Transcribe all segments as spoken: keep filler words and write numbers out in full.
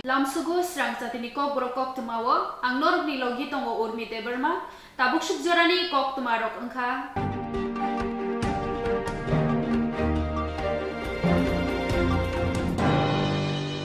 Lamsugo srang chatini kokborok koktwmao ang norokni logi tongo Urmi Debbarma. Tabuk suk jorani koktwmarok wngkha.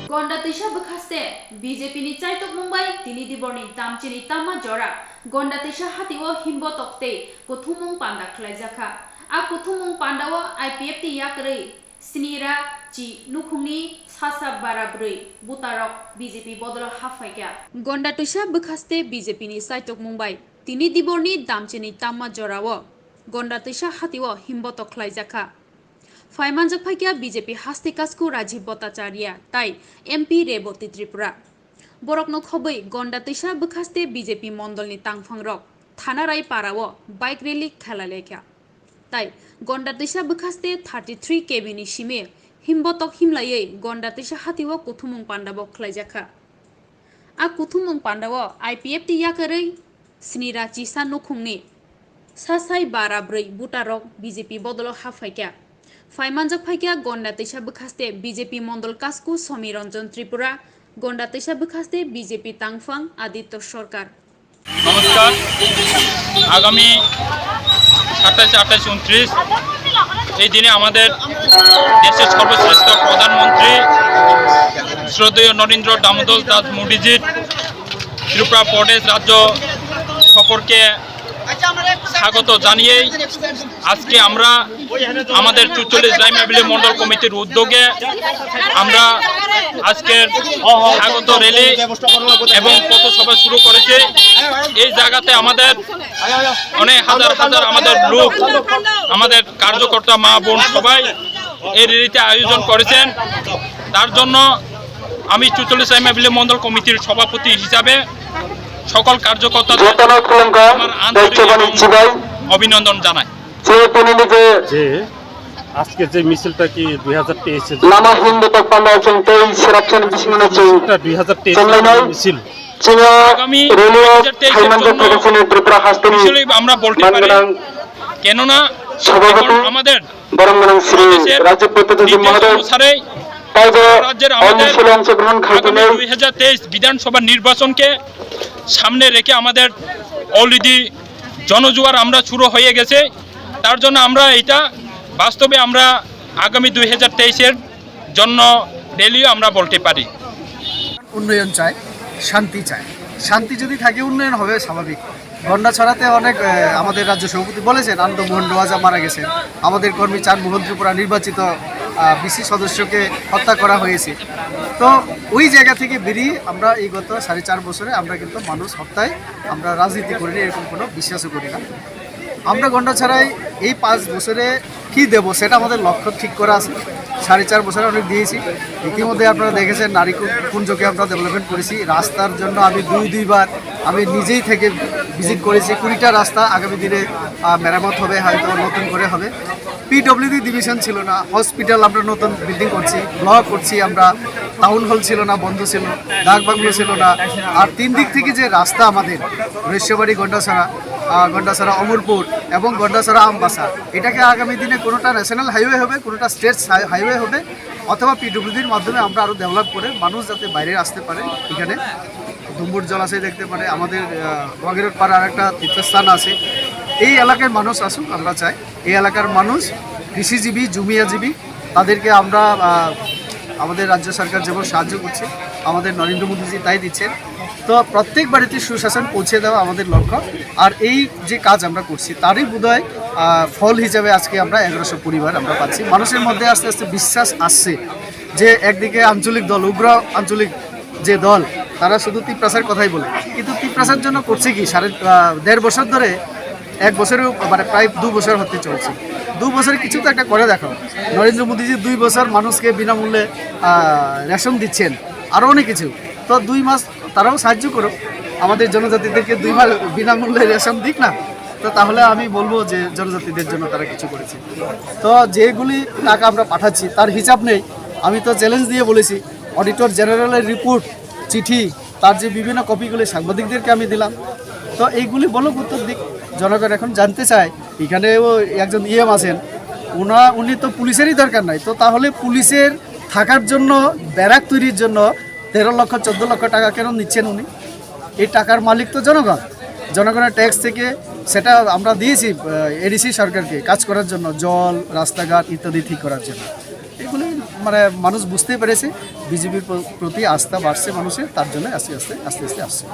Gonda twisa bwkhaste B J P ni chaitokmung bai tini diborni damchini tamma jora Gonda twisa hatio himbotok tei kuthumung panda khlaijakha. A kuthumung pandao I P F T yakarwi snira chi nukhungni sasa bara bwrwi butarok B J P bodolo haphaikha. Gonda twisa bwkhaste B J P ni chaitokmung bai tini diborni damchini tamma jorao Gonda twisa hatio himbotok khlaijakha. Phaimanjak phaikha B J P haste kasku Rajiv Bhattacharya tai M P Reboti Tripura. Borokno khobwi Gonda twisa bwkhaste B J P mondolni tangphangrok Thanarai parao bike rally khlailaikha. Tai Gonda twisa bwkhaste thirty three K B ni simi himbotok himlaiwi Gonda twisa hatio kuthumung pandabo khlaijakha. A kuthumung pandao I P F T yakarwi snira chisa nukhungni sasai bara bwrwi butarok B J P bodolo haphaikha. Phaimanjak phaikha Gonda twisa bwkhaste B J P mondol kasku Somi Ranjan Tripura, Gonda twisa bwkhaste B J P tangphang Aditya Sarkar. নমস্কার। আগামী সাতাইশ, আঠাইশ, ঊনত্রিশ এই দিনে আমাদের দেশের সর্বশ্রেষ্ঠ প্রধানমন্ত্রী শ্রদ্ধেয় নরেন্দ্র দামোদর দাস মোদীজির ত্রিপুরা প্রদেশ রাজ্য সফরকে স্বাগত জানিয়েই আজকে আমরা আমাদের চুচল্লিশ রাইমাবিলি মণ্ডল কমিটির উদ্যোগে আমরা আজকের স্বাগত র‍্যালি এবং পথসভা শুরু করেছি। এই জায়গাতে আমাদের অনেক হাজার হাজার আমাদের লোক, আমাদের কার্যকর্তা, মা বোন সবাই এই র‍্যালিতে আয়োজন করেছেন। তার জন্য আমি চুচল্লিশ রাইমাবিলি মণ্ডল কমিটির সভাপতি হিসাবে সকল কার্যকর্তাদের আমার আন্তরিক এবং অভিনন্দন জানাই। যে আজকে যে মিছিলটা কি দুই হাজার তেইশের lama himbotok panda chwng tei srapchani bisingo chwng এটা দুই হাজার তেইশ chwng lainai মিছিল। Chwng আগামী rally দুই হাজার তেইশের জন্য Tripura hasteni বিশেষভাবে আমরা বলতে পারি, কেননা এখন আমাদের borok gwnang Sri দেশের Rajib Bhattacharya নীতি Mahoday অনুসারে taibo রাজ্যের o আমাদের misilo অংশগ্রহণ আগামী khaikhe দুই হাজার তেইশ বিধানসভা নির্বাচনকে সামনে রেখে আমাদের already জনজোয়ার আমরা শুরু হয়ে গেছে। তার জন্য আমরা এটা বাস্তবে আমরা আগামী দুই হাজার তেইশের জন্য র‍্যালিও আমরা বলতে পারি। উন্নয়ন চায়, শান্তি চায়। শান্তি যদি থাকে, উন্নয়ন হবে স্বাভাবিক। গন্ডাছড়াতে অনেক, আহ, আমাদের রাজ্য সভাপতি বলেছেন, আনন্দ মোহন রোয়াজা মারা গেছেন, আমাদের কর্মী চাঁদ মোহন ত্রিপুরা নির্বাচিত, আহ, বিসি সদস্যকে হত্যা করা হয়েছে। তো ওই জায়গা থেকে বেরিয়ে আমরা এই গত সাড়ে চার বছরে আমরা কিন্তু মানুষ হত্যায় আমরা রাজনীতি করিনি, এরকম কোনো বিশ্বাসও করি না। আমরা গন্ডাছড়ায় এই পাঁচ বছরে কি দেব, সেটা আমাদের লক্ষ্য ঠিক করা আছে। সাড়ে চার বছরে অনেক দিয়েছি। ইতিমধ্যে আপনারা দেখেছেন, নারী কু-, কুঞ্জকে আমরা ডেভেলপমেন্ট করেছি। রাস্তার জন্য আমি দুই দুইবার আমি নিজেই থেকে ভিজিট করেছি। কুড়িটা রাস্তা আগামী দিনে, আহ, মেরামত হবে, হয়তো নতুন করে হবে। পিডব্লিউডি ডিভিশন ছিল না, হসপিটাল আমরা নতুন বিল্ডিং করছি, ব্লক করছি আমরা, টাউন হল ছিল না, বন্ধ ছিল, ডাক বাংলো ছিল না। আর তিন দিক থেকে যে রাস্তা আমাদের, রৈস্যবাড়ি, গন্ডাছড়া, আহ, গন্ডাছড়া অমরপুর এবং গন্ডাছড়া আমবাসা, এটাকে আগামী দিনে কোনোটা ন্যাশনাল হাইওয়ে হবে, কোনোটা স্টেট হাই-, হাইওয়ে হবে, অথবা পিডব্লিউডির মাধ্যমে আমরা আরও ডেভেলপ করে মানুষ যাতে বাইরে আসতে পারে, এখানে ডুম্বুর জলাশয় দেখতে পারে, আমাদের, আহ, বাগেরহাট পাড়ার একটা তীর্থস্থান আছে, এই এলাকায় মানুষ আসুক, আমরা চাই। এই এলাকার মানুষ কৃষিজীবী, জুমিয়াজীবী, তাদেরকে আমরা, আহ, আমাদের রাজ্য সরকার যেমন সাহায্য করছে, আমাদের নরেন্দ্র মোদীজি তাই দিচ্ছেন। তো প্রত্যেক বাড়িতে সুশাসন পৌঁছে দেওয়া আমাদের লক্ষ্য। আর এই যে কাজ আমরা করছি, তারই বোধহয়, আহ, ফল হিসাবে আজকে আমরা এগারোশো পরিবার আমরা পাচ্ছি। মানুষের মধ্যে আস্তে আস্তে বিশ্বাস আসছে যে একদিকে আঞ্চলিক দল, উগ্র আঞ্চলিক যে দল, তারা শুধু তিপ্রাসার কথাই বলে, কিন্তু তিপ্রাসার জন্য করছে কি? সাড়ে, আহ, দেড় বছর ধরে, এক বছরেও, মানে, প্রায় দু বছর হতে চলছে। দু বছরে কিছু তো একটা করে দেখাও। নরেন্দ্র মোদীজি দুই বছর মানুষকে বিনামূল্যে, আহ, রেশন দিচ্ছেন, আরও অনেক কিছু। তো দুই মাস তারাও সাহায্য করুক, আমাদের জনজাতিদেরকে দুই মাস বিনামূল্যে রেশন দিক না, তো তাহলে আমি বলবো যে জনজাতিদের জন্য তারা কিছু করেছে। তো যেগুলি টাকা আমরা পাঠাচ্ছি, তার হিসাব নেই। আমি তো চ্যালেঞ্জ দিয়ে বলেছি, অডিটর জেনারেলের রিপোর্ট, চিঠি, তার যে বিভিন্ন কপিগুলি সাংবাদিকদেরকে আমি দিলাম। তো এইগুলি বলুক, উত্তর দিক। জনগণ এখন জানতে চায়, এখানেও একজন ইএম আছেন, ওনা-, উনি তো পুলিশেরই দরকার নাই, তো তাহলে পুলিশের থাকার জন্য, ব্যারাক তৈরির জন্য তেরো লক্ষ, চোদ্দ লক্ষ টাকা কেন নিচ্ছেন উনি? এই টাকার মালিক তো জনগণ। জনগণের ট্যাক্স থেকে সেটা আমরা দিয়েছি এডিসি সরকারকে কাজ করার জন্য, জল, রাস্তাঘাট ইত্যাদি ঠিক করার জন্য। এগুলো মানে মানুষ বুঝতে পেরেছে, বিজেপির প্র- প্রতি আস্থা বাড়ছে মানুষের, তার জন্য আস্তে আস্তে আস্তে আস্তে আসছে।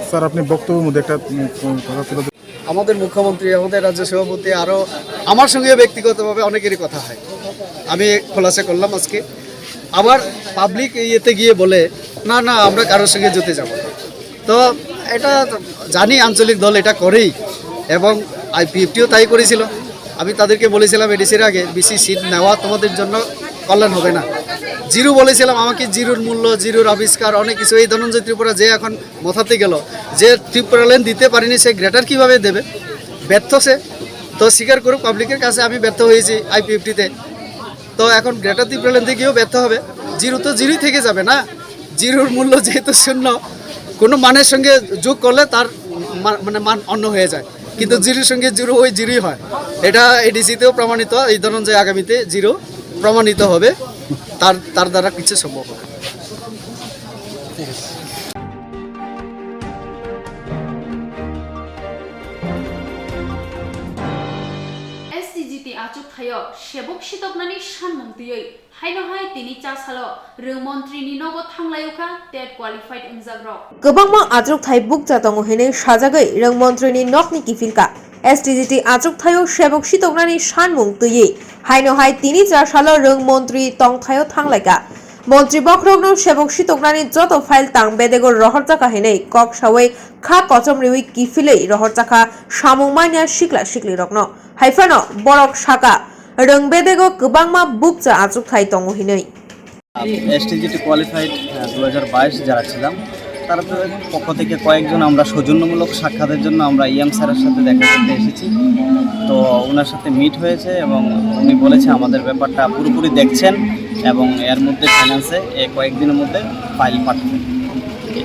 স্যার, আপনি বক্তব্যের মধ্যে একটা উম, উম, কথা তুলে ধরতে আমাদের মুখ্যমন্ত্রী, আমাদের রাজ্য সভাপতি, আরও আমার সঙ্গে ব্যক্তিগতভাবে অনেকেরই কথা হয়। আমি খোলাসা করলাম আজকে। আবার পাবলিক ইয়েতে গিয়ে বলে, "না, না, আমরা কারোর সঙ্গে জোটে যাব না।" তো এটা জানি আঞ্চলিক দল এটা করেই, এবং আইপিএফটিও তাই করেছিল। আমি তাদেরকে বলেছিলাম এডিসির আগে, "বিসি সিট নেওয়া তোমাদের জন্য কল্যাণ হবে না।" জিরো বলেছিলাম, আমাকে জিরোর মূল্য, জিরোর আবিষ্কার, অনেক কিছু, এই ধনঞ্জয় ত্রিপুরা যে এখন মথাতে গেল, যে ত্রিপুরাল্যান্ড দিতে পারেনি সে গ্রেটার কিভাবে দেবে? ব্যর্থ সে। তো স্বীকার করুক, পাবলিকের কাছে আমি ব্যর্থ হয়েছি আইপিএফটিতে। তো এখন গ্রেটার ত্রিপুরাল্যান্ডে গিয়েও ব্যর্থ হবে। জিরো তো জিরোই থেকে যাবে না, জিরোর মূল্য যেহেতু শূন্য, কোনো মানের সঙ্গে যোগ করলে তার মা- মানে মান অন্য হয়ে যায়, কিন্তু জিরোর সঙ্গে জিরো ওই জিরোই হয়। এটা এডিসিতেও প্রমাণিত, এই ধনঞ্জয় আগামীতে জিরো প্রমাণিত হবে, তার তার দ্বারা কিছু সম্ভব হবে। S T G T achuk thaio sebok sitoknani sanmung twiwi haino hai tini cha salo rwng montri ni nogo thanglaio kha tet qualified wngjak rok. Kwbangma achuk thai bukcha tongo hinwi sajagwi rwng montri ni nokni kiphilka. S T G T achuk thaio sebok sitoknani sanmung twiwi haino hai tini cha salo rwng montri tongthaio thanglaika. Montri bokhorokno sebok sitoknani joto file tang bedego rohorjaka hinwi kok sawi kha kochom riwi kiphilwi rohorjakha samung manya sikla siklirokno. Haiphano borok saka, rwng bedego kwbangma bukcha achukthai tongo hinwi. STGT qualified দু হাজার বাইশ যারা ছিলাম, তারা তো পক্ষ থেকে কয়েকজন আমরা সৌজন্যমূলক সাক্ষাতের জন্য আমরা ইএম স্যারের সাথে দেখা করতে এসেছি। তো ওনার সাথে মিট হয়েছে এবং উনি বলেছে আমাদের ব্যাপারটা পুরোপুরি দেখছেন এবং এর মধ্যে ফাইন্যান্সে এ কয়েকদিনের মধ্যে ফাইল পাঠাবেন।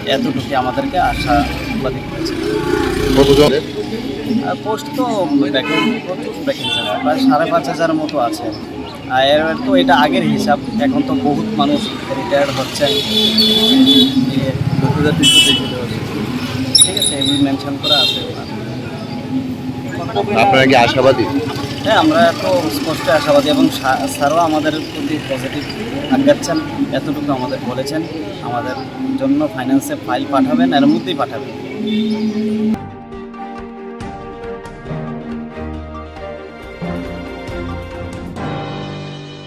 এতটুকু আমাদেরকে আশাবাদী করেছে। কতজন? আর পোস্ট তো ভ্যাকেন্সি, প্রচুর ভ্যাকেন্সি আছে, প্রায় সাড়ে পাঁচ হাজার মতো আছে। আর এর তো এটা আগের হিসাব, এখন তো বহুত মানুষ রিটায়ার্ড হচ্ছেন, দিয়ে দু হাজার তিনশো দুই দিতে হবে। ঠিক আছে, এগুলি মেনশন করা আছে ওখানে। আপনারা কি আশাবাদী? হ্যাঁ, আমরা তো স্পষ্ট আশাবাদী এবং স্যারও আমাদের প্রতি পজিটিভ আগাচ্ছেন, এতটুকু আমাদের বলেছেন, আমাদের জন্য ফাইন্যান্সে ফাইল পাঠাবেন, এর মধ্যেই পাঠাবেন।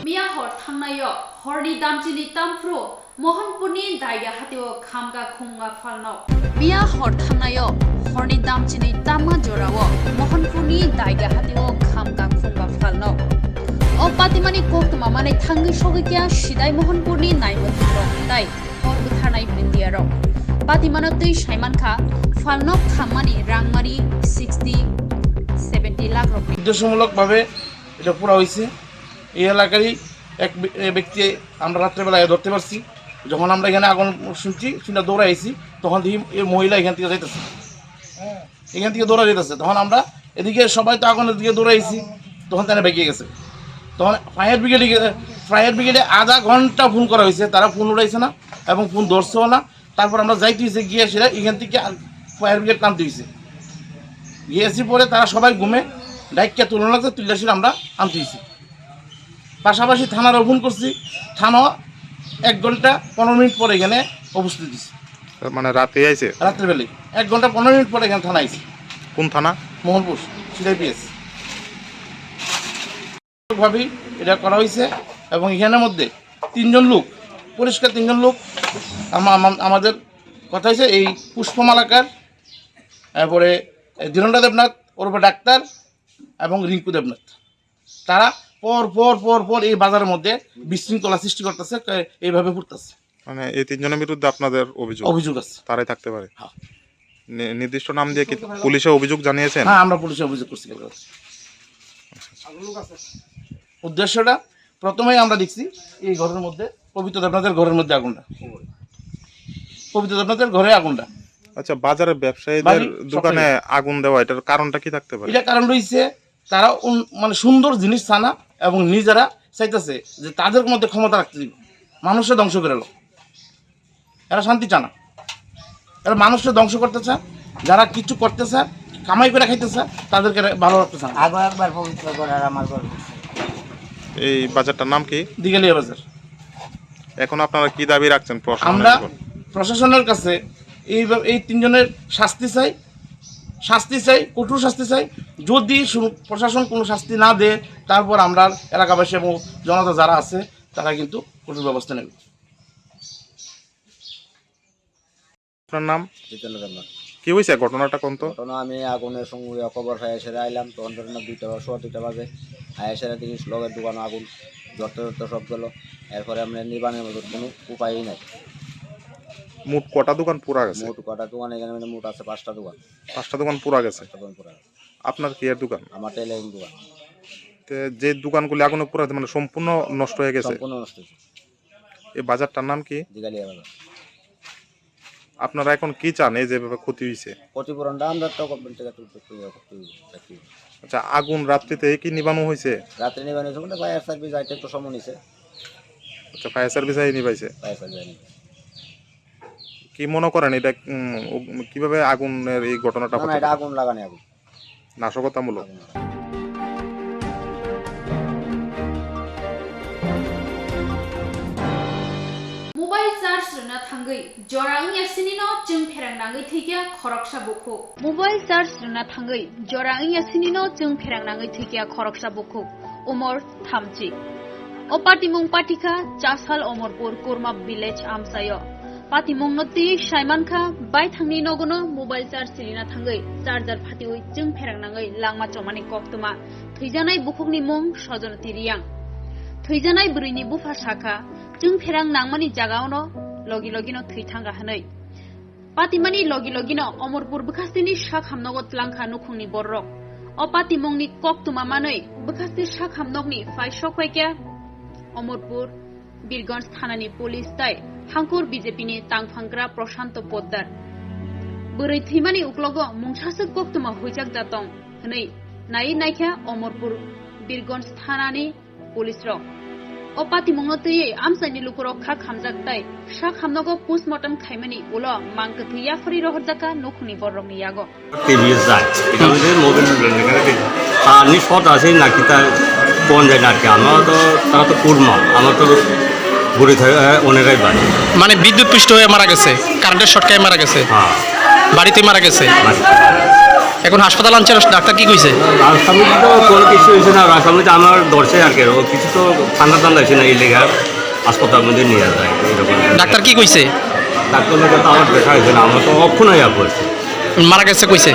Miya hor thangnaio horni damchini tamphru Mohanpurni Daiga hatio khamka khungma phalno. Miya hor thangnaio horni damchini tamma jorao Mohanpurni Daiga hatio khamka khungma phalno. O patimani koktwma manwi thangwi sogwi kya sidai Mohanpurni naimwthang rok tai hor bwtharnai media rok. Patimano twi saimankha phalno khammani rangmari sixty seventy lakh rokni. উদ্দেশ্যমূলকভাবে এটা পুরা হয়েছে। এই এলাকারই এক ব্য- এ ব্যক্তি আমরা রাত্রেবেলায় ধরতে পারছি। যখন আমরা এখানে আগুন শুনছি, শুনে দৌড়ে আইছি, তখন দেখি এই মহিলা এখান থেকে যাইতেছে, এখান থেকে দৌড়ে যাইতেছে। তখন আমরা এদিকে সবাই তো আগুনের দিকে দৌড়ে আইছি, তখন তারা বেঁকে গেছে। তখন ফায়ার ব্রিগেডে গিয়ে- ফায়ার ব্রিগেডে আধা ঘন্টা ফোন করা হয়েছে, তারা ফোন উঠাইছে না এবং ফোন ধরছেও না। তারপর আমরা যাইতে হয়েছে গিয়ে সেটা এখান থেকে ফায়ার ব্রিগেড নামতে হয়েছে। গিয়েছি পরে তারা সবাই ঘুমে ডাইক্কা তুলনা লাগছে, তুললে সেটা আমরা আনতে হয়েছি। পাশাপাশি থানারও ফোন করছি, থানা এক ঘন্টা পনেরো মিনিট পরে এখানে উপস্থিত হয়েছে। মানে রাতে আইছে? রাত্রেবেলায় এক ঘন্টা পনেরো মিনিট পরে এখানে থানা আইছে। কোন থানা? মোহনপুর সিআইপিএস। ভাবেই এটা করা হয়েছে এবং এখানের মধ্যে তিনজন লোক, পরিষ্কার তিনজন লোক আমা- আমা- আমাদের কথা হয়েছে এই পুষ্প মালাকার, তারপরে ধীরেন্দ্র দেবনাথ ওরফে ডাক্তার এবং রিঙ্কু দেবনাথ, তারা পর পর পর পর এই বাজারের মধ্যে বিশৃঙ্খলা সৃষ্টি করতেছে, এইভাবে ঘুরতেছে। মানে এই তিনজনের বিরুদ্ধে আপনাদের অভিযোগ? অভিযোগ আছে। তারাই থাকতে পারে? হ্যাঁ। নি- নির্দিষ্ট নাম দিয়ে কি পুলিশে অভিযোগ জানিয়েছেন? হ্যাঁ, আমরা পুলিশে অভিযোগ করছি কালকে রাতে। উদ্দেশ্যটা প্রথমেই আমরা দেখছি এই ঘরের মধ্যে পবিত্র দেবনাথের ঘরের মধ্যে আগুনটা, পবিত্র দেবনাথের ঘরে আগুনটা। আচ্ছা, বাজারের ব্যবসায়ীদের বাড়ি দোকানে সবটাই। আগুন দেওয়া, এটার কারণটা কি থাকতে পারে? এটা কারণ রয়েছে তারা উন- মানে সুন্দর জিনিস চানা এবং নিজেরা চাইতেছে যে তাদের মধ্যে ক্ষমতা রাখতে দিব, মানুষরা ধ্বংস করে এলো। এরা শান্তি চায় না। এরা মানুষকে ধ্বংস করতে চায়। যারা কিছু করতে চায়, কামাই করে খাইতে চায়, তাদেরকে এরা ভালো রাখতে চায় না। আগো একবার পবিত্র করার আমার গর্ব। এই বাজারটার নাম কি? দিঘালিয়া বাজার। এখন আপনারা কি দাবি রাখছেন প্রশাসনের আমরা উপর? প্রশাসনের কাছে এই বা-, এই তিনজনের শাস্তি চাই, শাস্তি চাই, কঠোর শাস্তি চাই। যদি সু-, প্রশাসন কোনো শাস্তি না দেয়, তারপর আমরা এলাকাবাসী এবং জনতা যারা আছে, তারা কিন্তু কঠোর ব্যবস্থা নেবে। আপনার নাম? জিতেন্দ্র দেবনাথ। কি হয়েছে ঘটনাটা কোন তো? ঘটনা আমি আগুনের সঙ্গে খবর পাই এসে আইলাম, তখন ধরেন দুইটা বা সোয়া দুইটা বাজে। আই এসে দেখি লগের দোকান আগুন জ্বলতে জ্বলতে সব গেল। এরপরে আমরা নিবানের মতো কোনো উপায়ই নাই। মোট কটা দোকান পুরা গেছে? মোট কটা দোকান এখানে মানে মোট আছে পাঁচটা দোকান। পাঁচটা দোকান পুরা গেছে? পাঁচটা দোকান পুরা গেছে। আপনার কি এর দোকান? আমার টেলারিং দোকান। তে যে দোকানগুলি আগুনে পুরা মানে সম্পূর্ণ নষ্ট হয়ে গেছে? সম্পূর্ণ নষ্ট হয়েছে। এই বাজারটার নাম কি? দিঘালিয়া বাজার। আপনারা এখন কি চান এই যেভাবে ক্ষতি হয়েছে? ক্ষতিপূরণটা আমরা তো গভর্নমেন্ট থেকে তুলতে তুলতে করতে হবে, চাকরি। আচ্ছা, আগুন রাত্রিতে কি নিবানো হয়েছে? রাত্রে নিবানো হয়েছে, মানে ফায়ার সার্ভিস আইতে একটু সময় নিছে। আচ্ছা, ফায়ার সার্ভিস আই নিবাইছে। ফায়ার সার্ভিস আই নিবাইছে। কি মনে করেন এটা, উম, ও-, কিভাবে আগুনের এই ঘটনাটা না, না, হতে এটা পারে? আগুন লাগানি আগুন। Nasogotamulok. Mobile charge rwna thangwi jora wngya sinino chwng pherang nangwi thwikya khoroksa bukhuk. Mobile charge rwna thangwi jora wngya sinino chwng pherang nangwi thwikya khoroksa bukhuk. Umor thamchi. O patimung patikha Chasal Omorpur Kurma Village amchaio. Patimungno twi saimankha, baithangni nogono mobile charge silina thangwi charger phatiwi chwng pherang nangwi langma chomani koktwma. Thwijanai bukhukni mung Sojon Tiriang. Thwijanai bwrwini bupha sakha, chwng pherang nangmani jagaono logi logino thwi thangkha hwnwi. Patimani logi logino Omorpur bwkhastini sak hamnogo tlangkha nukhungni bororok. O patimungni koktwma manwi bwkhasti sak hamnokni phai sok paikha Omorpur Birganj thanani police tai Hangkur B J P ni tangphangra Prashanto Poddar. Bwrwi thwimani uklogo mungsaswk koktwma huijakda tong hwnwi naiwi naikha Omorpur Birganj thanani police rok. O patimungno twiwi amchaini lukurok kha khamjak tai sak hamnogo postmortem khaimani ulo mang kwthwi yaphari rohorjakha nukhungni bororokni yago. TV যায়, এটা হচ্ছে মোবাইল লেখালেখি। তার নি শর্ট আছে নাকি তার কোন যায় না আর কি। আমরা তো, তারা তো কুরমা, আমার তো বুড়ি থাকে, অনেকাই বাড়ি। মানে বিদ্যুৎ পৃষ্ঠ হয়ে মারা গেছে, কারেন্টের শর্ট খেয়ে মারা গেছে, হ্যাঁ। বাড়িতে মারা গেছে। বাড়ি। এখন হাসপাতাল আনছে, ডাক্তার কি কইছে? রাস্তার মধ্যে তো কোনো কিছু হয়েছে না, রাস্তার মধ্যে আমার ধরছে আর কি, ও কিছু তো ঠান্ডা ঠান্ডা হয়েছে না, এই লেগে হাসপাতালের মধ্যে নিয়ে যায় এরকম। ডাক্তার কি কইছে? ডাক্তার লোকে তো আমার দেখা হয়েছে না, আমরা তো অক্ষণ হয়ে পড়ছি। মারা গেছে কইছে?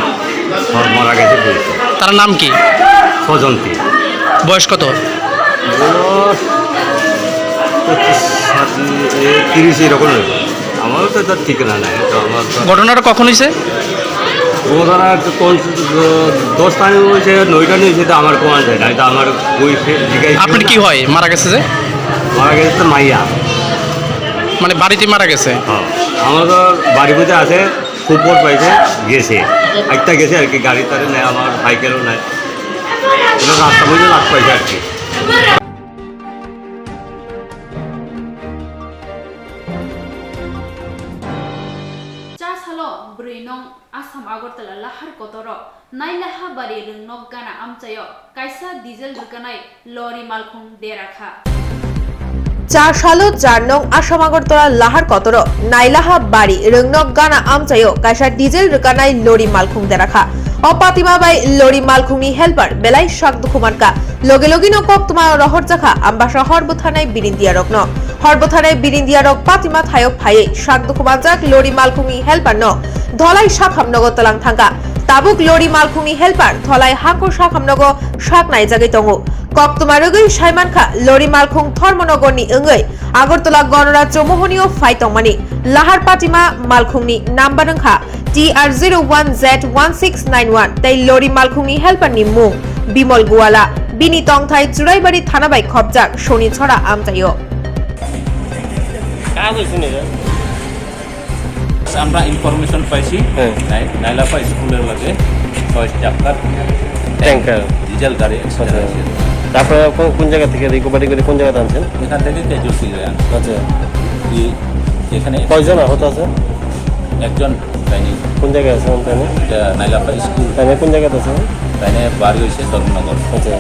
হ্যাঁ, মারা গেছে কইছে। তার নাম কি? ফজন্তি। বয়স কত? বয়স পঁচিশ, ছাব্বিশ, এ, তিরিশ এরকম হবে। আমারও তো তার ঠিকানা নাই, তো আমার তো ঘটনাটা কখন হইছে? ঘটনা তো কোন, দশটা হয়েছে, নয়টা হয়েছে, তো আমার কোন যায় না, তো আমার ওই ফে-, জিজ্ঞাসা আপনি কি হয় মারা গেছে যে? মারা গেছে তো মাইয়া। মানে বাড়িতে মারা গেছে? হ্যাঁ, আমার তো বাড়ির মধ্যে আছে। খবর পাইছে, গেছে। একটা গেছে আর কি, গাড়ি টাড়ি নেই, আমার সাইকেলও নাই। ওটা রাস্তার মধ্যে লাগ পাইছে আর কি। Cha salo bwrwi nong Assam Agartala Lahar Kotoro Nailaha Bari Rwngnok Gana amchaio kaisa diesel rwkanai lori malkhung dera kha. Cha salo char nong Assam Agartala Lahar Kotoro Nailaha Bari Rwngnok Gana amchaio kaisa diesel rwkanai lori malkhung dera kha. O patima bai lori malkhungni helper belai sak dukhu mankha. Loge logino koktwma rohorjakha Ambasa hor bwtharnai birindiyarokno. Hor bwtharnai birindiyarok patima thaio phaiwi sak dukhu manjak lori malkhungni helperno dholai sakham nogo twlang thangkha. Tabuk lori malkhungni helper dholai hangko sakham nogo sak naijagwi tongo. Koktwma rwgwi saimankha lori malkhung Dharmanagorni wngwi Agartala Ganarajya Mohonio phai tongmani. Lahar patima malkhungni number wngkha T R zero one Z one six nine one tei lori malkhungni helperni mung Bimol Guwala, bini tongthai Churaibari thana bai khopjak Soni Chhora amchaio. আমরা ইনফরমেশন পাইছি, হ্যাঁ। নাই-, নাইলাফা স্কুলের মাঝে ছয় চাকার tanker. Diesel গাড়ি অ্যাক্সিডেন্ট আচ্ছা। হয়েছে। তারপরে কোন, কোন জায়গা থেকে রিকভারি করে কোন জায়গাতে আনছেন? এখান থেকে তেজস্বী আনছে। আচ্ছা। এই এখানে কয়জন আহত আছে? একজন। তাইনি কোন জায়গায় আছে তাইনি? এটা নাইলাপাড়া স্কুল। তাইনি কোন জায়গাতে আছে? তাইনি বাড়ি হয়েছে ধর্মনগর। আচ্ছা।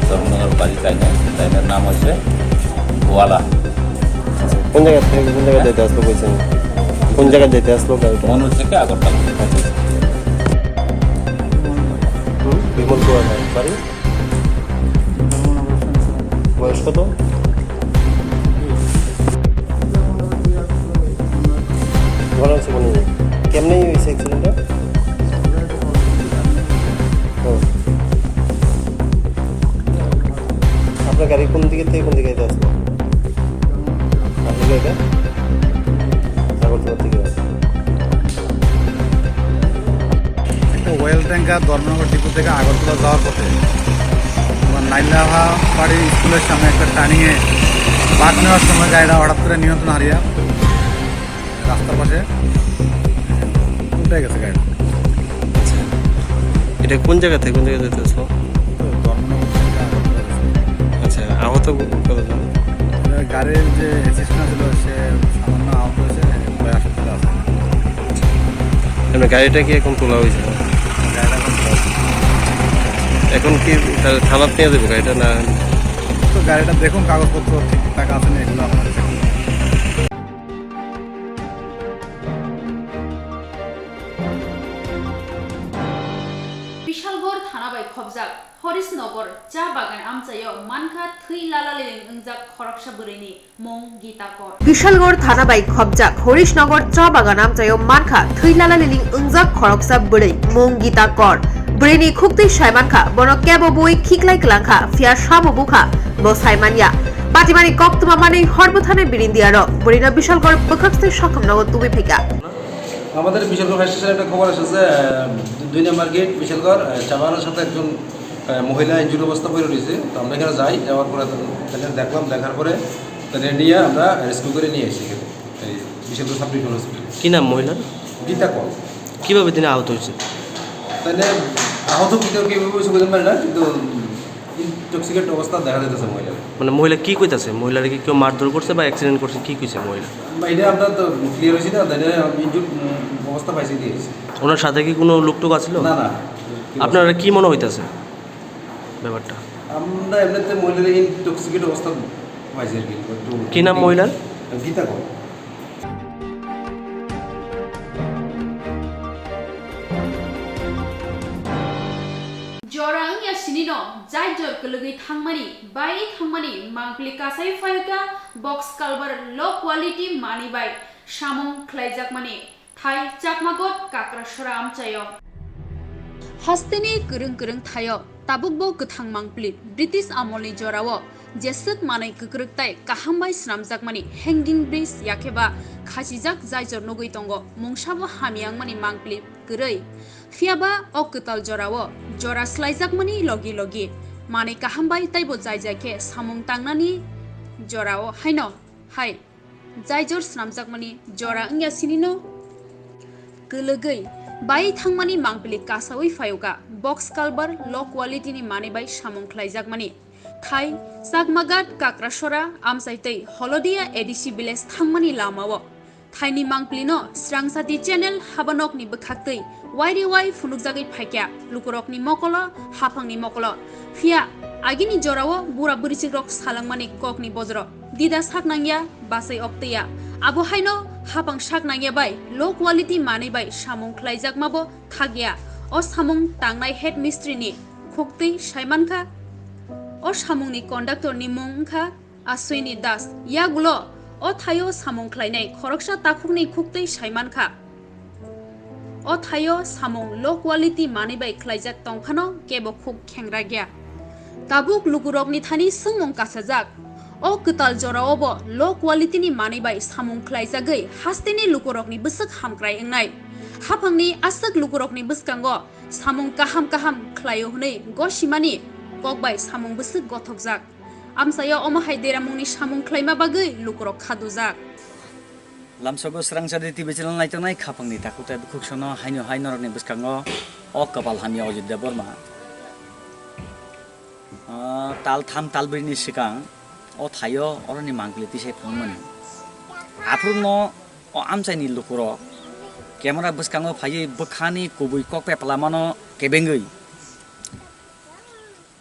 ধর্মনগর বাড়ি তাইনি। তাইনার নাম হচ্ছে গোয়ালা। আচ্ছা, কোন জায়গা থেকে কোন জায়গায় যাইতে আসলো কইছেন? কোন জায়গায় যাইতে আসলো গাড়িটা? মনোজ থেকে আগরতলা। আচ্ছা। হুম, বিমল গোয়ালা বাড়ি? বয়স কত? ঘটনা হচ্ছে মনে নেই। কেমনেই হয়েছে অ্যাক্সিডেন্টটা? ও। আপনার গাড়ি কোন দিকে থেকে কোন দিকে যেতে আসলো? আপনি কি এটা? আগরতলা থেকে। একটা অয়েল ট্যাঙ্কার ধর্মনগর ডিপো থেকে আগরতলা যাওয়ার পথে তোমার নাইলাহা বাড়ি স্কুলের সামনে একটা টার্নিংয়ে বাঁক নেওয়ার সময় গাড়িটা হঠাৎ করে নিয়ন্ত্রণ হারিয়ে রাস্তার পাশে উল্টে গেছে গাড়িটা। আচ্ছা, এটা কোন জায়গা থেকে কোন জায়গা যেতে আসলো? তো ধর্মনগর থেকে আগরতলা গেছে। আচ্ছা, আহত কতজন? এটা গাড়ির যে অ্যাসিস্ট্যান্ট ছিল, সে সামান্য আহত হয়েছে, প্রায় হাসপাতালে আছে। মানে গাড়িটা কি এখন তোলা হয়েছে? গাড়িটা এখন তোলা হয়েছে। এখন কি তাহলে থানাত নিয়ে যাবো গাড়িটা না? তো গাড়িটা দেখুন, কাগজপত্র ঠিকঠাক আছে না, এগুলো আমরা চেক করবো। Bishalgarh thana bai khobjak Horisnagar cha bagan amchaio mankha thwi lalaliling wngjak khoroksa bwrwini mung Gita Kor. Bishalgarh thana bai khobjak Horisnagar cha bagan amchaio mankha thwi lalaliling wngjak khoroksa bwrwi mung Gita Kor. Bwrwini khuktwi saimankha, bono kebo bui khiklai kwlangkha, phiya sabo bukha, bo saimanya. Patimani koktwma manwi hor bwthani birindiarok bwrwino Bishalgarh bwkhakstwi sakhumnogo tubui phaikha. আমাদের বিশালগড় ফায়ার স্টেশনে একটা খবর আসে যে, আহ, দুই নম্বর গেট বিশালগড়, আহ, চাবানোর সাথে একজন, আহ, মহিলা ইনজুরি অবস্থা পড়ে রয়েছে। তো আমরা এখানে যাই, যাওয়ার পরে তো তাকে দেখলাম, দেখার পরে তাকে নিয়ে আমরা রেস্কিউ করে নিয়ে এসেছি এখানে, এই বিশালগড় সাব ডিভিশনাল হসপিটালে। কি নাম মহিলার? গীতা কর। কিভাবে তিনি আহত হয়েছে? তাহলে আহত কি কেউ, কীভাবে হয়েছে বুঝতে পারি না, কিন্তু ইনটক্সিকেট অবস্থা দেখা যাইতেছে মহিলার। মানে মহিলা কি কইতাছে? মহিলারে কি কেউ মারধর করছে বা অ্যাক্সিডেন্ট করছে? কি কইছে মহিলা? বা এটা আমরা তো ক্লিয়ার হয়েছি না, তাহলে ইনজুর, উম, অবস্থা পাইছি দিয়েছি। ওনার সাথে কি কোনো লোকটোক আছিল? না, না। আপনারা কি মনে হইতাছে ব্যাপারটা? আমরা এমনিতে মহিলার ইনটক্সিকেট অবস্থা পাইছি আর কি। একটু কি নাম মহিলার? গীতা কর। Jora wngya sinino jai jor kwlwgwi thangmani, bai thangmani mangpili kasai phaikha box culvert low quality manwi bai samung khlaijakmani thai Chakmagot Kakrasora amchaio. Hasteni kwrwng kwrwng thaio. Tabukbo kwthang mangpili British amolni jorao jeswk manwi kwkrwk tai kaham bai swnamjakmani hanging bridge yakheba khachijak jai jor nugwi tongo, mungsabo hamya wngmani mangpili kwrwi. Phiyaba o kwtal jorao jora swlaijakmani logi logi manwi kaham bai teibo jai jai khe samung tangnani jorao haino hai. Jai jor swnamjakmani jora wngya sinino kwlwgwi bai thangmani mangpili kasaui phaiyokha. Box culvert low quality ni manwi bai samung khlaijakmani thai Chakmagat Kakrasora amchai tei Holodia A D C village thangmani lamao thaini mangpilino Srangsati channel habanokni bwkhaktwi wairi wai phunukjagwi phaikha lukurokni mokolo, haphangni mokolo. Phiya agini jorao bura bwrwichikrok salangmani kokni bojoro dida sak nangya, bachai oktwiya. Abo haino haphang sak nangya bai low quality manwi bai samung khlaijakmabo thakya. O samung tangnai head mistri ni khuktwi saimankha. O samungni conductor ni mung wngkha Aswini Das. Yagulo o thaio samung khlainai khoroksa takhukni khuktwi saimankha. O thaio samung low quality manwi bai khlaijak tongphano kebo khuk khengra gya. Tabuk lukurokni thani swngmung kasajak. O kwtal joraobo low quality ni manwi bai samung khlaijagwi hasteni lukurokni bwswk hamkrai wngnai. Haphangni aswk lukurokni bwskango samung kaham kaham khlaio hwnwi gosimani kok bai samung bwswk gothokjak. Amchaio omo hai deramungni samung khlaima bagwi lukurok khadujak. Lamsogo Srangsati T V channel naitongnai khapangni takhuk tei bukhuk sono haino hai norokni bwskango o kwpal hamya Ajit Debbarma. Ah, tal tham tal brini swkang o thaio oroni mangpili tisai phunukmani. Aphuru no o amchaini lukurok camera bwskango phaiwi bwkhani kubui kok peplamano kebengwi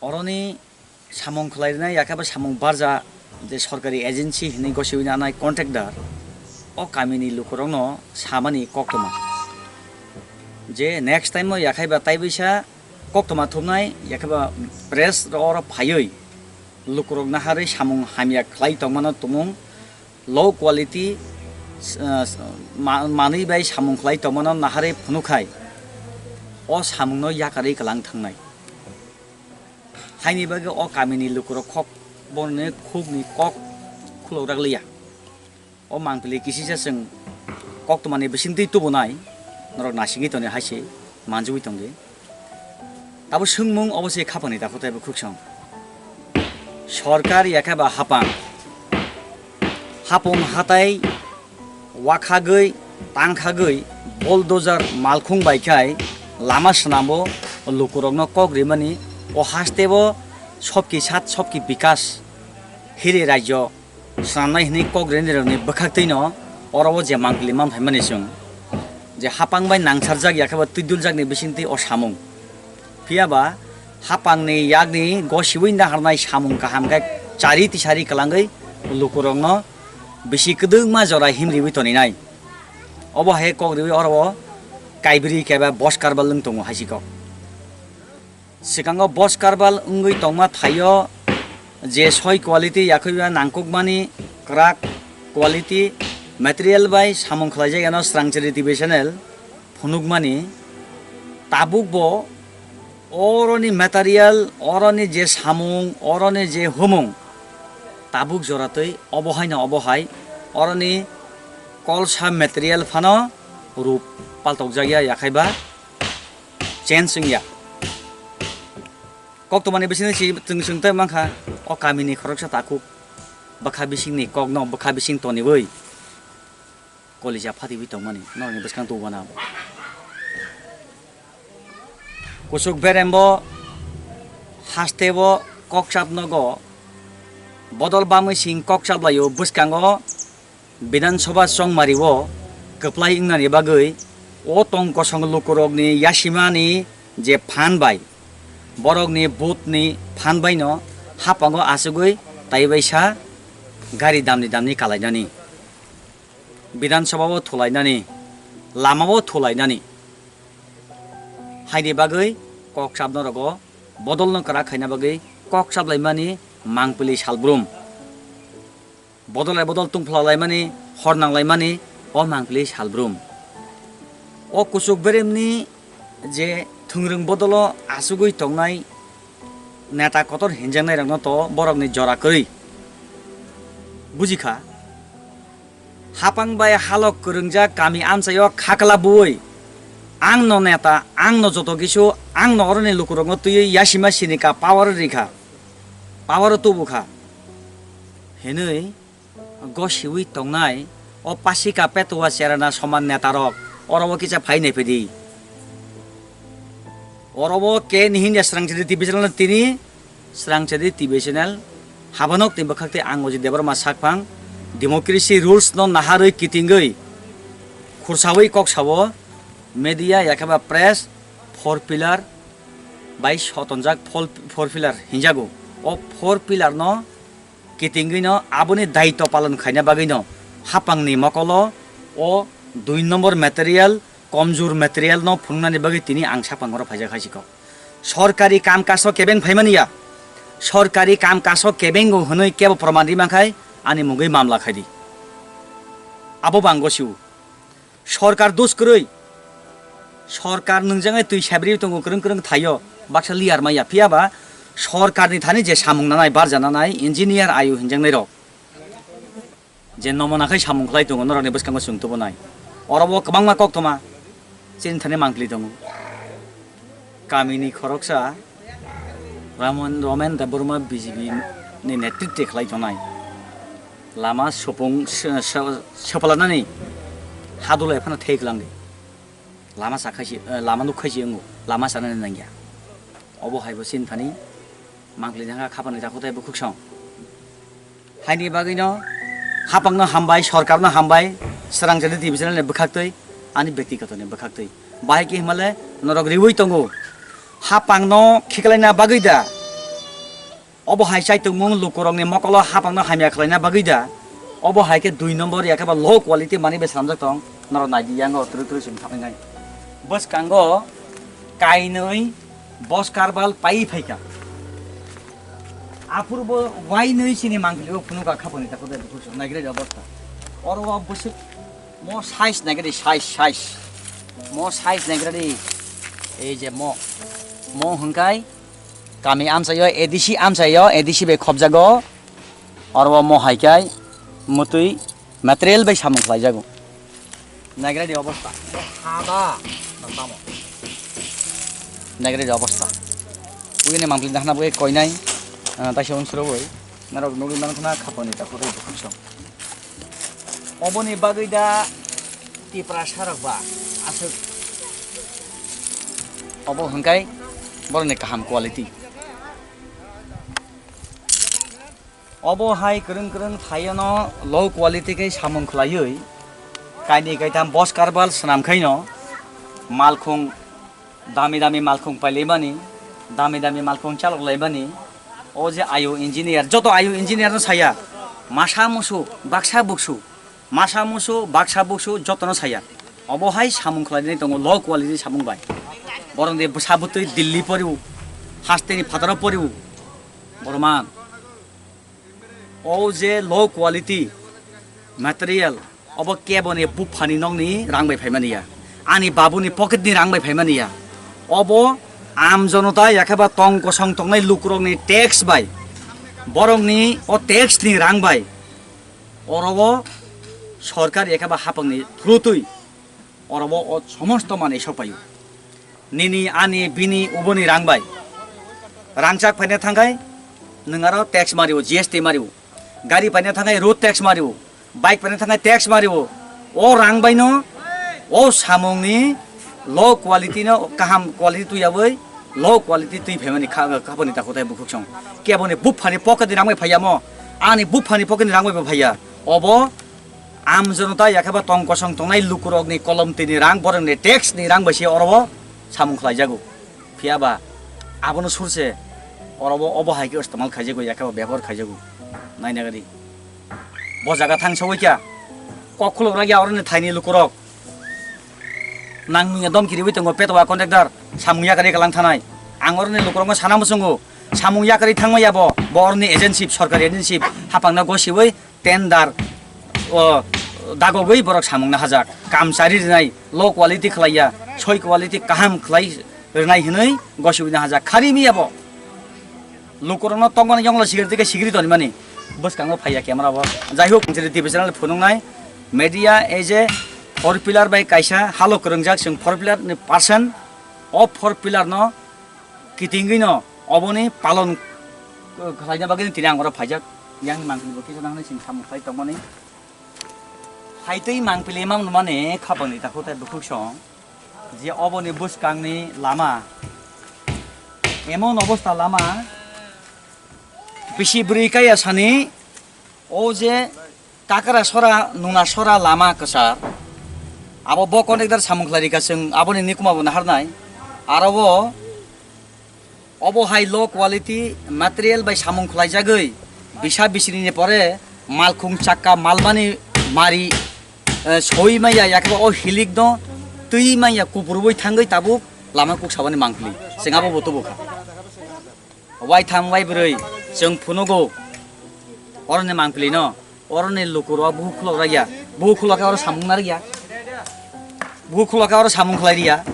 oroni samung khlai rwnai, yakhe bo samung barja je sorkari agency hinwi gosiwi nanai contractor, o kamini lukurokno samani koktwma je next time o yakhai ba taibaisa koktwma thumnai, yakhe ba press oro phaiwi lukurok naharwi samung hamya khlai tongmano tumung low quality, ah, ma-, manwi bai samung khlai tongmano naharwi phunukhai o samungno yakarwi kwlang thangnai. Haini bagwi o kamini lukurok kok borokni khukni kok khulok rak liya. O mangpili kisisa chwng koktwmani bisingtwi tubunai norok nasingwi toni hai se manjui tongdi. Abo swngmung obo se khapangni dakhutai bo khukchang. Sorkar yakhe ba hapang, hapung hatai wakhagwi tangkhagwi bulldozer malkhung bai khai lama swnambo lukurokno kok rimani o hasteo sobki sat sobki bikas hiri rajyo swnamnai hwnwi kok rinirokni bwkhaktwino oro o je mangpili man phaimani chwng je hapang bai nangsarjak yakhe ba twiduljak ni bisingtwi o samung. Phiya ba hapangni yakni gosiwi naharnai samung kaham khe chari tisari kwlangwi lukurokno bisi kwdwkma jora himriwi toninai. Obo hai kok riwi oro o kaibri khe ba boskar ba lwng tongo hai si kok. Swkango boskar bal wngwi tongma thaio je soi quality yakhwi ba nangkukmani kwrak quality material bai samung khlaijak yano Srangchari T V channel phunukmani tabuk bo oroni material, oroni je samung, oroni je humung tabuk joratwi obo haino obo hai oroni kolsa material phano rup paltokjakya yakhai ba change wngya. Koktwmani bisingtwi si chwng chwng tei mankha o kamini khoroksa takhuk bwkha bisingni kokno bwkha bising toniwi kolija phatiwi tongmani norokni bwskang tubunai. Kuchuk berembo hasteo kokchap nogo bodol bamwi sing kokchap laio bwskango Bidhan Sabha chongmario kwplai wngnani bagwi o tong kosong lukurokni yasimani je phan bai, borokni vote ni phan baino hapango achugwi taibaisa gari damni damni kalainani, Bidhan Sabha o thulainani, lama o thulainani. Haini bagwi kokchap norokgo bodolno kwrak khaina bagwi kokchap laimani mangpili salbrum. Bodol bai bodol tungphla laimani, hor nang laimani o mangpili salbrum. O kuchuk beremni je thwngrwng bodolo achugwi tongnai neta kotor hinjaknairokno to borokni jora kwrwi bujikha. Hapang bai halok kwrwngjak kami amchaio khakla buwi, "Ang no neta, ang no joto kisu, ang no oroni lukurokno twiwi yasima sinika power rikha, power tubukha," hinwi gosiwi tongnai o pasika petua cherana soman netarok oro o kisa phai naiphidi. Oro o ke ni hinya Srangchari T V channel tini Srangchari T V channel habanok ni bwkhak tei ang Ojit Debbarma sakphang democracy rules no naharwi kitingwi khursawi kok sao media yakheba press four pillar bai sotonjak four, four pillar hinjago. O four pillar no kitingwino aboni daitw palon khaina bagwino hapangni mokolo o dui nombor material, komjur material no phunuknani bagwi tini ang saphang oro phaijak hai sikok. Sorkari kam kaso kebeng phaimani ya, sorkari kam kaso kebengo hwnwi kebo proman ri mankhai ani mungwi mamla khaidi. Abo bang gosiu. Sorkar dos kwrwi. Sorkar nwngjagwi twi sabri tongo kwrwng kwrwng thaio. Baksa liyar maya. Phiya ba sorkarni thani je samung nanai, barja nanai, engineer ayu hinjaknai rok. Je nomona khai samung khlai tongo norokni bwskango chwng tubunai. Oro bo kwbangma koktwma chini thani mangpili tongo. Kamini khoroksa Ramon, Romen Debbarma B J P ni netritwe khlai tongnai. Lama supung se-, se-, sephalanani hadulai phano thei kwlangdi. Lama sakhaisi, eh, lama nukhaisi wngo, lama sanani nangya. Obo haibo chini thani mangpili thangkha khapani takhuk tei bukhuksong. Haini bagwino Hapangno hambai, sorkarno hambai, Srangchari T V channel ni bwkhaktwi, ani bektikoto ni bwkhaktwi. Bahai khe himale norok riwi tongo. Hapangno khiklaina bagwi da. Obo hai chaitokmung lukurokni mokolo hapangno hamya khlaina bagwi da. Obo hai khe dui nombor ya khe ba low quality manwi bai slamjak tong. Norok naidi yango twrwi twrwi chwng thapinai. Bwskango kainwi boskarbal pai phaikha. Aphuru bo wainwi chini mangpili o phunukha khapangni takhuk tei bukhuk chwng naigradi obostha. Oro o bwswk mo size naigradi size size. Mo size naigradi ei je mo. Mo hwnkhe kami amchaio A D C amchaio A D C bai khopjago. Oro o mo hai khe mwtwi material bai samung khlaijago. Naigradi obostha. Hada. Tamo. Naigradi obostha. Uyuni mangpili dahna bwkhe koinai. Ah, taisa unsuro boi. Narok nugwi mankha na khapangni takhuk tei bukhuk chwng. Oboni bagwi da Tiprasa rok ba aswk. Obo hwnkhe borokni kaham quality. Obo hai kwrwng kwrwng thaiono low quality khe samung khlaiwi kainwi kaitham boskarbal swnam khaino malkhung dami dami malkhung pailaimani, dami dami malkhung chalok laimani. O je ayu engineer, joto ayu engineer no saya, masa musu, baksa buksu, masa musu, baksa buksu joto no saya. Obo hai samung khlainai tongo low quality samung bai. Borok ni bwsa bwtwi Delhi poriwo, hasteni phataro poriwo. Borman. O je low quality material, obo keboni buphani nokni rang bai phaimani ya, ani babuni pocket ni rang bai phaimani ya. Obo am jonota yakheba tong kosong tongnai lukurokni tax bai, borokni o tax ni rang bai oro o sorkar yakheba hapangni through twi oro o, o somosto manwi sokpaio. Nini, ani, bini, uboni rang bai. Rangchak phaina thangkhai, nwng aro tax mario, G S T mario. Gari phaina thangkhai, road tax mario. Bike phaina thangkhai, tax mario. O rang baino, o samungni low quality no kaham quality twi yawi, low quality twi phaimani kha-, khapani takhuk tei bukhuk song. Keboni buphani pocket ni rang bai phaiya mo, ani buphani pocket ni rang bai bo phaiya. Obo Am jonota yakheba tong kosong tongnai lukurokni kolom tini rang, borokni tax ni rang bai se oro o samung khlaijago. Phiya ba abono surse oro o obo hai khe istemal khaijago, yakheba bebohar khaijago. Naina gari. Bo jaga thang sogwi kya? Kok khulok ragya oroni thaini lukurok. Nang nungya dom kiriwi tongo petwa contractor samung yakarwi kalang thanai. Ang oroni lukurokno sana muchungo. Samung yakarwi thangma yabo. Bo oroni agency, sorkari agency hapangno gosiwi tender o dagogwi borok samung nahajak, kam chari rwnai, low quality khlaiya, soi quality kaham khlai rwnai hwnwi gosiwi nahajak. Khari miya bo lukurokno tongmani yongla sigiri tike sigiri tonimani bwskango phaiya camera bo. Jai hok, T V channel phunuknai media ei je four pillar bai kaisa halo kwrwngjak chwng four pillar ni percent, o four pillar no kitingwi no oboni palon khlaina bagwi tini ang oro phaijak. Yang mangpili bo kisa nang sing samung khlai tongmani. Haitwi mangpili mang nukmani khapangni takhuk tei bukhuk song je oboni bwskangni lama emon obostha lama bisi bwrwi kaya sani o je Kakra sora, nuna sora lama kwchar. Abo bo contractor samung khlai rikha, chwng aboni nikuma bo naharnai. Aro bo obo hai low quality material bai samung khlaijagwi bisa bisini ni pore malkhung chakka malmani mari, eh, soi maya, yakhe o hilik no twi maya kupurwi thangwi tabuk lama kuk sabani mangpili. Chwng abo bo tubu kha. Waitham waibrwi chwng phunugo oroni mangpili no, oroni lukurok bukhuk khulok rwya, bukhuk khulok khe oro samung narwkya, bukhuk khulok khe oro samung khlai rwya.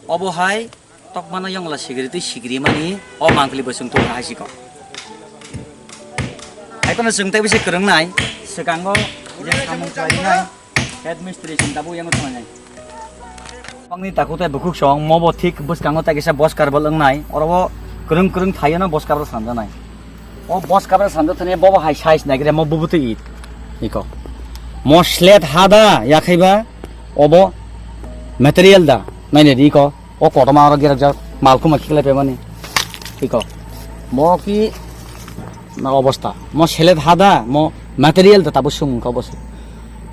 Obo hai tokmano yongla sigiri twi sigiri mani o mangpili bo chwng tubukha hai sikok. Hai phano chwng tei bisi kwrwng nai, swkango je samung khlai rwnai. Head mistri chwng tabuk yango thanglainai. Bangni takhuk tei bukhuk song, mobo thik bwskango tei kisa boskar bwlwng nai. Oro o kwrwng kwrwng thaio no boskar bwlwng sanjanai. O boskar bwlwng sanjathani bobo hai size nai khe mo bubutwi it. Iko. Mo slate hada yakhaiba obo material da. Nainai di iko. O kotorma oro gerakjak malkhuma khiklai phaimani. Iko. Mo ki Na obosta, mo selet hada, mo material da tabo sung ka obosta.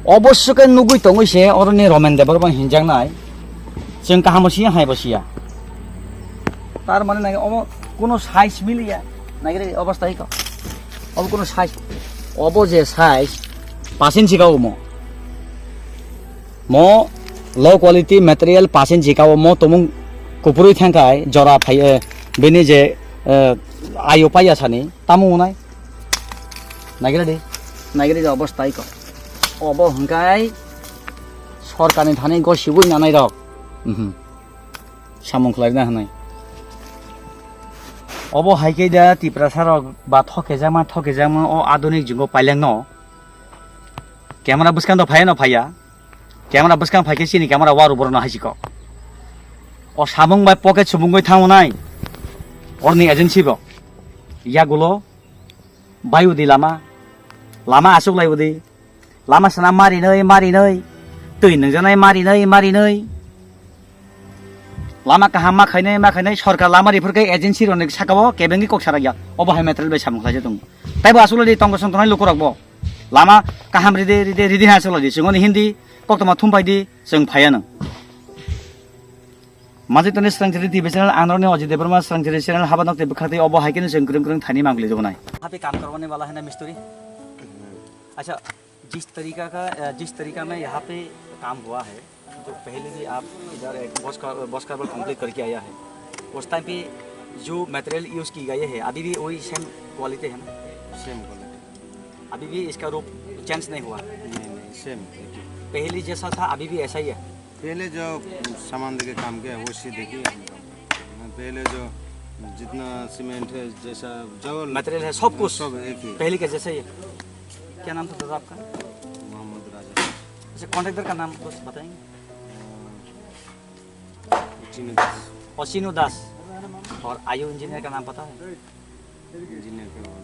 Obosta ke nugui tongoi se, oro ni Roman Debbarma hinjak nai. Cheng kaham siya, hai bo siya. Tar mane nai omo kuno size miliya. Nai gre obosta iko. Obo kuno size. Obo je size, pasin sika omo. Mo low quality material pasin jika o mo tomung kupurui thangkai jora phai, eh, bini je, eh, ayo paiya sani tamo unai. Nagiradi, nagiradi obosta iko. Obo hwngkai sorkarni thani gosibui nanai rok. Mhm. Samung khlaina hwnai. Obo hai khe da Tiprasa rok ba thokejakma, thokejakma o adunik jugo pailengno. Camera bwskang do phaiya no phaiya. Camera bwskang phai khe chini camera waru borok no hai si kok. O samung bai pocket subung bai thango nai. Orni agency bo. Yagulo bai udi lama. Lama asuk lai udi. Lama sana mari nai, mari nai. Twi nungjanai mari nai, mari nai. Lama kaham ma khainai, ma khainai. Sorkar lama rifur khe agency rok ni saka o kebengwi kok sarakya. Obo hai material bai samung khlai tongo. Taibo asuk lai di tongo song tongnai lukurok bo. Lama kaham ride, ride, ride ha chwla di. Chwngno Hindi, koktoma thum phai di, chwng phaiya nang. Majitoni Srangchari T V channel, ang norokni Ajit Debbarma Srangchari channel, haba nok tei bwkha tei obo hai khe chwng kwrwng kwrwng thani mangli rwnai. Happy kaam karwane wala hai na mistri? Acha, jis tarika ka, eh, jis tarika mein yahan pe kaam hua hai, जो पहले भी आप इधर एक बॉस का, बॉस का कंप्लीट करके आया है, उस टाइम पे जो मटेरियल यूज़ की गई है, अभी भी वही सेम क्वालिटी है ना? Same quality. अभी भी इसका रूप चेंज नहीं हुआ? नहीं, नहीं, सेम एक ही। पहले जैसा था, अभी भी ऐसा ही है? पहले जो सामान देके काम किया, वैसे देखिए हम काम करते हैं। पहले जो जितना सीमेंट है, जैसा जो मटेरियल है, सब कुछ सब एक ही। पहले के जैसा ही है। क्या नाम था दादा आपका? मोहम्मद राजा। अच्छा, कॉन्ट्रैक्टर का नाम कुछ बताएंगे? अ, चिन्नू दास। ओ, चिन्नू दास। और आयु इंजीनियर का नाम पता है? इंजीनियर का नाम।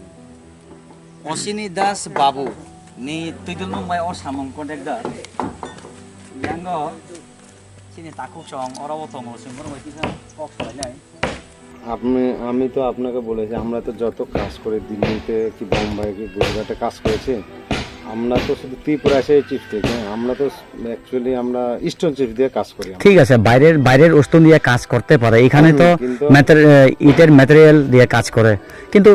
Osini Das Babu ni twidul nung bai o samung contractor. Yango chini takhuk song oro o tongo, chwng borok bai kisa kok salai nai. আপনি, আমি তো আপনাকে বলেছি, আমরা তো যত কাজ করি দিল্লিতে কি বোম্বাই কি গুজরাটে কাজ করেছি, আমরা তো শুধু ত্রিপুরা এসে চিপস দেখি, হ্যাঁ, আমরা তো অ্যাকচুয়ালি আমরা স্টোন চিপস দিয়ে কাজ করি আমরা। ঠিক আছে, বাইরের, বাইরের উস্তোন দিয়ে কাজ করতে পারে, এখানে হুম, তো কিন্তু ম্যাটেরি-, এ, ইটের ম্যাটেরিয়াল দিয়ে কাজ করে, কিন্তু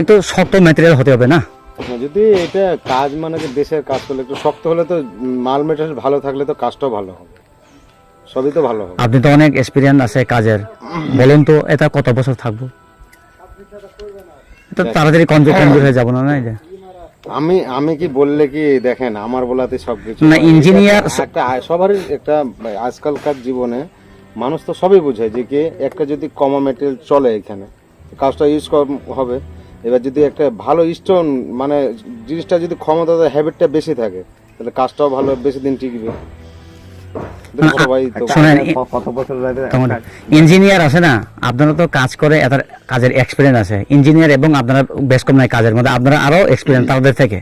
একটু শক্ত ম্যাটেরিয়াল হতে হবে না? হ্যাঁ, যদি এটা কাজ মানে কি দেশের কাজ করলে একটু শক্ত হলে তো, উম, মাল মেটেরিয়াল ভালো থাকলে তো কাজটাও ভালো হবে। সবই তো ভালো হবে। আপনি তো অনেক এক্সপিরিয়েন্স আছে কাজের, বলুন তো এটা কত বছর থাকবো? এটা দেখ। তাড়াতাড়ি কমজোর, কমজোর হয়ে যাবো না, না এটা? আমি, আমি কি বললে কি দেখেন, আমার বলাতে সবকিছু না, হয়। এটা ইঞ্জিনিয়ার একটা, একটা, সবারই একটা, আজকালকার জীবনে মানুষ তো সবই বুঝে যে কি একটা যদি কমা মেটেরিয়াল চলে এখানে, কাজটা ইউজ কম হবে। এবার যদি একটা ভালো স্টোন, মানে জিনিসটা যদি ক্ষমতা, হ্যাবিটটা বেশি থাকে, তাহলে কাজটাও ভালো, বেশি দিন টিকবে। এটা না, ছোট ভাই তো। শোনেন, ক-, কত বছর ধরে তখন কাজ? ইঞ্জিনিয়ার আছে না, আপনারা তো কাজ করে, এটার কাজের এক্সপিরিয়েন্স আছে। ইঞ্জিনিয়ার এবং আপনারা বেশ কম নাই কাজের মধ্যে, আপনারা আরো এক্সপিরিয়েন্স তাদের থেকে,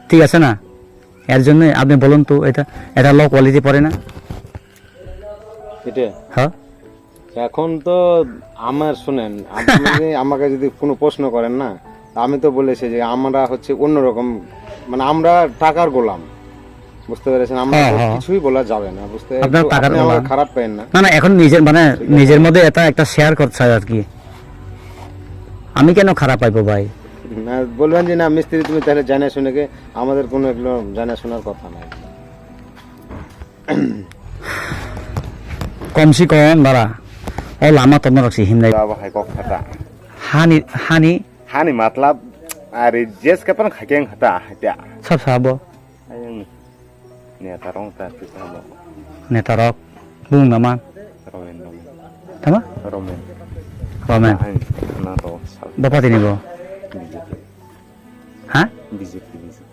ঠিক আছে না? এর জন্য আপনি বলুন তো, এটা, এটা লো কোয়ালিটি পড়ে না? এটা? হ্যাঁ। এখন তো আমার, শুনেন, আপনি যদি আমাকে যদি কোনো প্রশ্ন করেন না, আমি তো বলেছি যে আমরা হচ্ছে অন্যরকম, মানে, আমরা টাকার গোলাম, বুঝতে পেরেছেন? আমরা হ্যাঁ, তো হ্যাঁ। কিছুই বলা যাবে না, বুঝতে, আপনার একটু টাকার আপনি আমাকে গোলাম। খারাপ পেয়েন না। না, না, এখন নিজের, মানে, ঠিক আছে। নিজের মধ্যে এটা একটা শেয়ার করতে চাই আর কি। আমি কেন খারাপ পাইবো ভাই? না, বলবেন যে, "না, মিস্ত্রি, তুমি তাহলে জানা শুনে কি?" আমাদের কোনো এগুলো জানা শোনার কথা নাই। Kom si kom bara. O lama tongna rok si himnai. Abo hai kok khata. Hani, hani. Hani matlab, ari jeska pan khakeng khata haita. Sab sabo. Ayang neta rong ta ti sabo. Neta rok. Bung nama? Romen, Romen. Tama? Romen. Romen. Ai, na to sab. Bapa tini bo? B J P. Ha? B J P, B J P.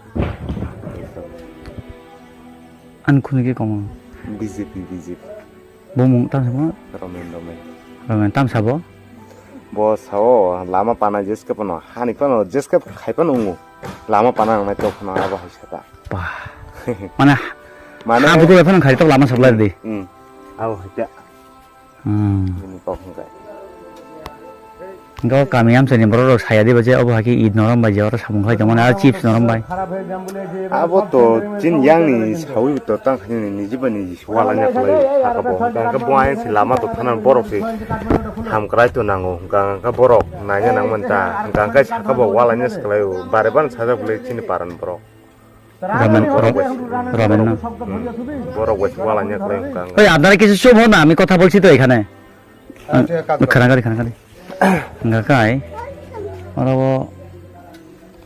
An khunui khe komo. B J P, B J P. Bo mung tam sabo? Romen, Romen. Romen tam sabo? Bo sao lama pana jeska pano, hani pano jeska khai pano ungu. Lama pana nang nai to pano abo hai sata. Bah. Mana Mane ha buku phano khai to lama sablai di. Hmm. Abo hai ta. Hmm. Ini kok hingkai. Hingke o kami amchaini borok rok saya diba je obo hai khe eat norom bai je oro samung khlai tongmani aro chips norom bai. Abo to chini yang ni sawi to tang khani ni niji ba niji wala nya khlai saka bo. Hingke bo ayang si lama to thana borok si ham krai to nango. Hingke borok naina nang man ta. Hingke saka bo wala nya si khlai o. Bare ban sajak bole chini paran borok. Ramen, Borok ra-, wes-, ramen na. Hmm. Borok wes wala nya khlai hingke. ওই আপনারা কিছু শুভ না, আমি কথা বলছি তো এখানে। আচ্ছা, এক কাজ করো। খানা খালি, খানা খালি। Hingka kai, oro o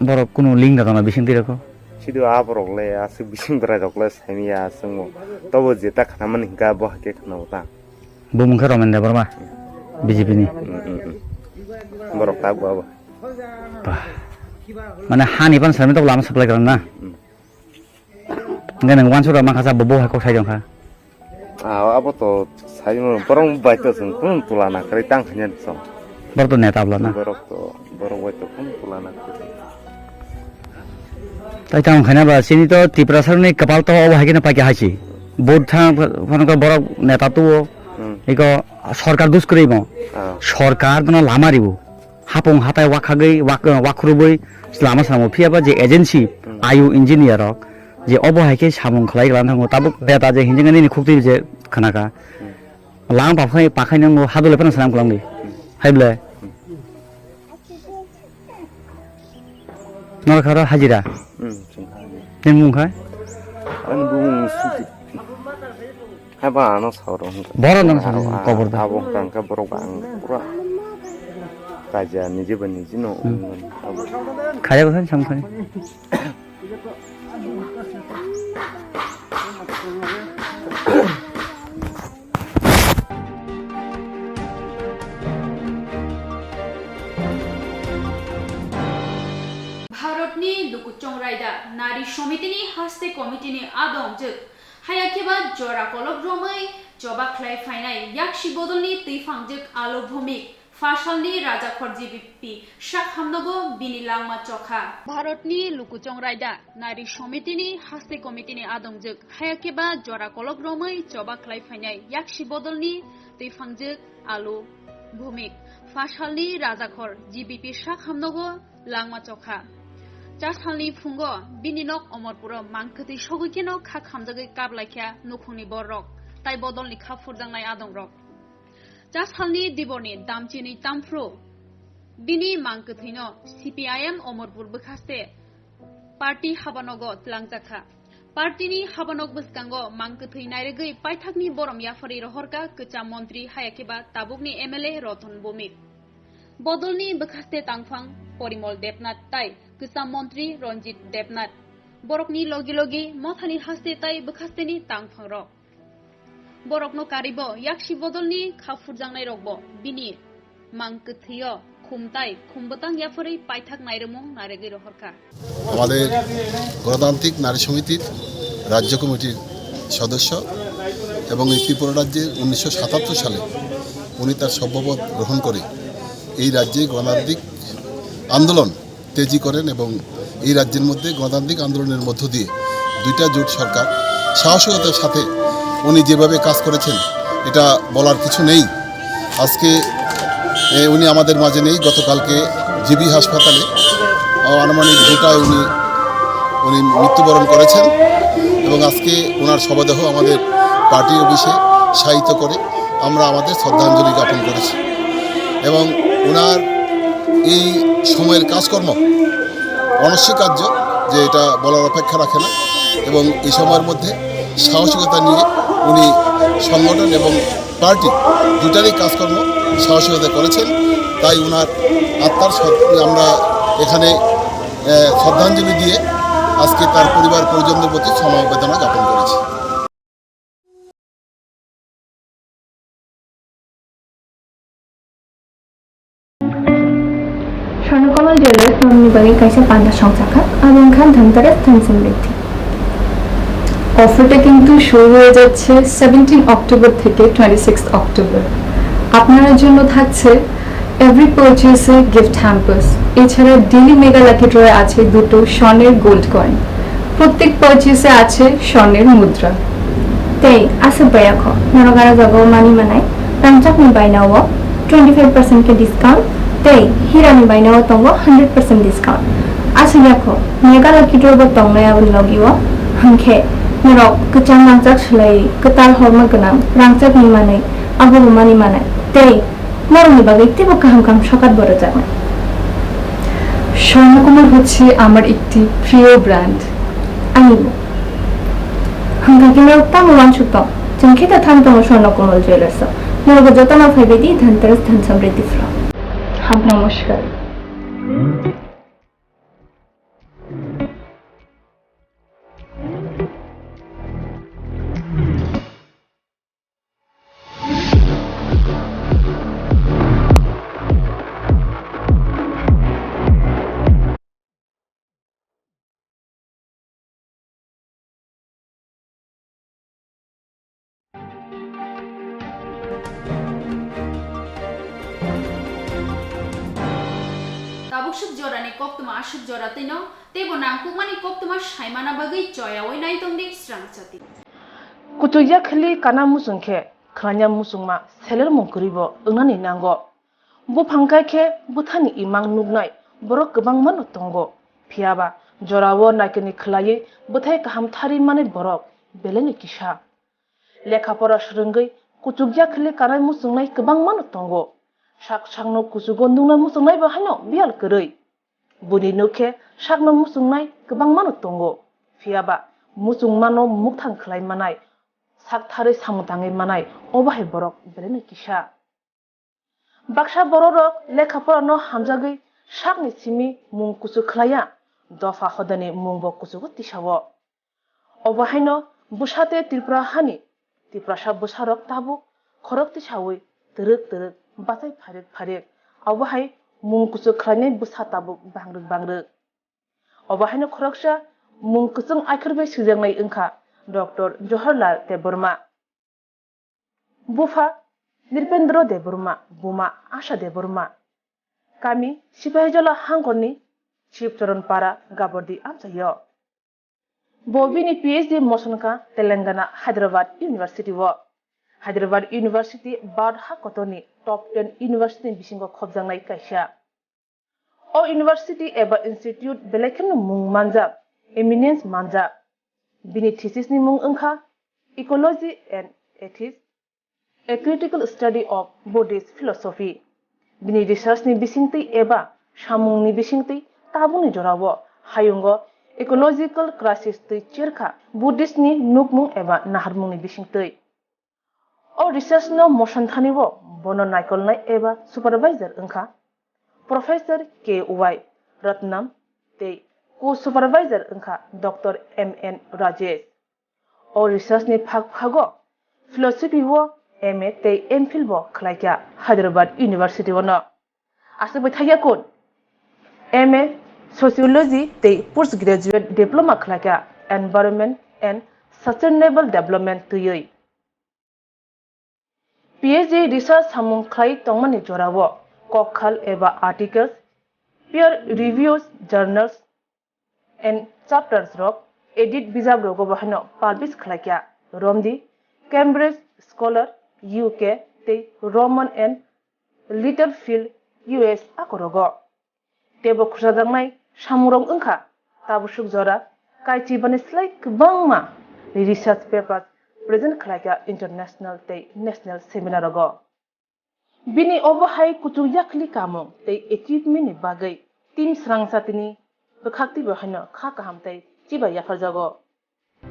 borok kunu link da tongna bising twi rokho. Sidu a borok le, aswk bising bwrai rok le saimya aswk mo. Tobo jeta khana mani hingka bo hakhe khana o ta. Bo mungkha Romen Debbarma, B J P ni. Hmm, hmm, hmm. Borok tak bo abo. Bah. Mane hani pan sarmi tok lama supply karan na. Hmm. Hingke nang wansuk rok mankha sa bo bo hai kok sai tongkha. Ah, abo to sai mo borok bai to chwng kunu tula na kwrwi tang khanya chwng. Borok to neta bwla na. Borok to, borok bai to kunu tula na kwrwi. Tai tang khanya ba chini to Tiprasa ni kapal to obo hai khe na paikha hai si. Vote thang phano khe borok neta tuo. Hmm. Iko sorkar dus kwrwi mo. Ah. Sorkar dono lama ribo. Hapung hatai wakhagwi, wak-, wakhurubwi lama samo. Phiya ba je agency, Hmm. I U engineer rok, je obo hai khe samung khlai glan thango, tabuk beta je hinjing nini khukti je khnaka. Hmm. Lang pakhai, pakhai nang hadule phano sanam kwlangdi. Hmm. Hai ble. Hmm. Nor kharo hajira. Hmm, chwng hajira. Nini mung khai? Ani bumung Sujit. Haba ano sauro hwnkha. Borok nang sauro, abo, kobor da. Abo hwnkha hwnkha borok ba ang pura kaja nije ba nije no Hmm. wngmani abo. Khaya bwkha sam khani. Bharatni Lukuchong Raida Nari Somitini Haste Komitini adongjwk Haya khe ba jora kolok romwi choba khlai phainai yaksi bodolni twi phangjwk Alo Bhumik, phasalni Rajakhor G B P sak hamnogo bini langma chokha. Bharatni Lukuchong Raida Nari Somitini Haste Komitini adongjwk haya khe ba jora kolok romwi choba khlai phainai yaksi bodolni twi phangjwk Alo Bhumik, phasalni Rajakhor G B P sak hamnogo langma chokha. Cha salni phungo bini nok Omorpuro mang kwtwi sogwi kheno kha khamjagwi kap laikha nukhungni borok tai bodolni kha phurjaknai adongrok. Cha salni diborni damchini tamphru bini mang kwthwino C P I M Omorpur bwkhaste party habanogo twlangjakha. Partyni habanok bwskango mang kwthwi nairwgwi paithakni borom yapharwi rohorkha kwcham montri haya khe ba tabukni M L A Roton Bhumik. Bodolni bwkhaste tangphang Porimol Debnath tai kwcham montri Ranjit Debnath. Borokni logi logi mothani haste tai bwkhasteni tangphangrok. Borokno karibo yaksi bodolni kha phurjaknairokbo bini mang kwthwio khum tai khum bwtang yapharwi paithak nairwmung narwgwi rohorkha. আমাদের গণতান্ত্রিক নারী সমিতির রাজ্য কমিটির সদস্য এবং এই ত্রিপুরা রাজ্যে উনিশশো সাতাত্তর সালে উনি তার সভ্যপদ গ্রহণ করে এই রাজ্যে গণতান্ত্রিক আন্দোলন তেজি করেন এবং এই রাজ্যের মধ্যে গণতান্ত্রিক আন্দোলনের মধ্য দিয়ে দুইটা জোট সরকার সাহসিকতার সাথে উনি যেভাবে কাজ করেছেন, এটা বলার কিছু নেই। আজকে, এ, উনি আমাদের মাঝে নেই। গতকালকে জিবি হাসপাতালে, আ, আনুমানিক দুটায় উনি, উনি মৃত্যুবরণ করেছেন এবং আজকে ওনার শবদেহ আমাদের পার্টি অফিসে শায়িত করে আমরা আমাদের শ্রদ্ধাঞ্জলি জ্ঞাপন করেছি। এবং ওনার এই সময়ের কাজকর্ম অনস্বীকার্য, যে এটা বলার অপেক্ষা রাখে না। এবং এই সময়ের মধ্যে সাহসিকতা নিয়ে উনি সংগঠন এবং পার্টি দুটারই কাজকর্ম সাহসিকতা করেছেন। তাই ওনার আত্মার সৎ-, আমরা এখানে, আহ, শ্রদ্ধাঞ্জলি দিয়ে আজকে তার পরিবার পরিজনদের প্রতি সমবেদনা জ্ঞাপন করেছি। স্বর্ণকমল জুয়েলার্স নমিনি ব্যাগে কাইসা পান্ডা সংখ্যা, আবং খান ধনতেরাস ধন সমৃদ্ধি। অফারটা কিন্তু শুরু হয়ে যাচ্ছে সেভেন্টিন অক্টোবর থেকে টোয়েন্টি সিক্স অক্টোবর। আপনার জন্য থাকছে এভরি পারচেসে গিফট হ্যাম্পার্স, এছাড়া ডেলি মেগা লাকি ড্রয়ে আছে দুটো স্বর্ণের গোল্ড কয়েন, প্রত্যেক পারচেসে আছে স্বর্ণের মুদ্রা। Tei aswk baya kho, norok aro jaga o manwi manai, rangchakni bainao twenty five percent khe discount, Tei hirani bainao tongo hundred percent discount. Aswk yakho, mega lucky draw bo tongnai aboni logi o, hwnkhe norok kwchang nangjak swlaiwi kwtal horma gwnang rangchakni manwi, abo rwmani manai tei norokni bagwi teibo kaham kaham sokat bo rwjaknai. Swarnakamal হচ্ছে আমার একটি প্রিয় brand. Ani bo. Hwnkha khe norok tamo uansuk tong? Chwng khe ta thang tongo Swarna Komal Jewellers o. Norok jotono phaibai di Dhanteras Dhan Samriddhi Pholo. Ham namaskar. Tabuk swk jorani koktwma aswk jora twino, teibo nangkukmani koktwma saimana bagwi choyaui naitongdi srangchati. Kuchukya khwlwi kana muchung khe khwlanya muchungma selermung kwrwibo wngnani nango. Buphang kai khe bwthani imang nuknai borok kwbangmano tongo, phiyaba jorao naikeni khwlaiwi bwthai kaham thari manai borok belaino kisa. Lekha pora swrwngwi kuchukya khwlwi kanai muchungnai kwbangmano tongo. Sak sakno kuchugo nukna muchungnaibo haino biyal kwrwi. Buini nuk khe sakno muchungnai kwbangmano tongo, phiyaba muchungmano mukthang khlai manai, sak tharwi samung tangwi manai, obo hai borok belaino kisa. Baksa bororok lekha porano hamjagwi sakni simi mung kuchuk khlaiya, dopha hodani mungbo kuchugo tisao. Obo haino bwsa tei Tripura hani Tiprasa bwsarok tabuk khorok tisaui twrwk twrwk bachai pharik pharik, obo hai mung kuchuk khlainai bwsa tabuk bangrwk bangrwk. Obo haino khoroksa mung kwchwng aikhwrwi swijaknai wngkha Doctor Jawaharlal Debbarma. Bupha Nripendra Debbarma, buma Asha Debbarma. Kami Sipahijola hangkorni Shivcharan Para, Gabordi amchaio. Bo bini P H D moson kha Telangana Hyderabad University o. Hyderabad University Bharat ha kotorni top ten university ni bisingo khopjaknai kaisa. O university eba institute belai kheno mung manjak, eminence manjak. Bini thesis ni mung wngkha Ecology and Ethics, A Critical Study of Buddhist Philosophy. Bini research ni bisingtwi eba samung ni bisingtwi tabukni jorao hayungo ecological crisis twi cherkha Buddhist ni nukmung eba naharmung ni bisingtwi. O research no moson thani o bono naikolnai eba supervisor wngkha Professor K Y Ratnam tei co-supervisor wngkha Doctor M N Rajesh. O research ni phak phago philosophy o M A tei M Phil bo khlaikha Hyderabad University o no. Aswk bai thakya kun M A Sociology tei Postgraduate Diploma khlaikha Environment and Sustainable Development twiwi. P H D research samung khlai tongmani jorao kokkhal eba articles, peer reviews journals and chapters rok, edit bijap rogo bo haino publish khlaikha. Romdi Cambridge Scholar U K tei Rowman and Littlefield U S akorogo. Teibo khursajaknai samungrok wngkha tabuswk jora kaichibani slai kwbangma research papers present khlaikha international tei national seminar rogo. Bini obo hai kuchuk yakhli kamung tei achievement ni bagwi team srangchatini bwkhaktwi bo haino kha kaham tei chiba yapharjago.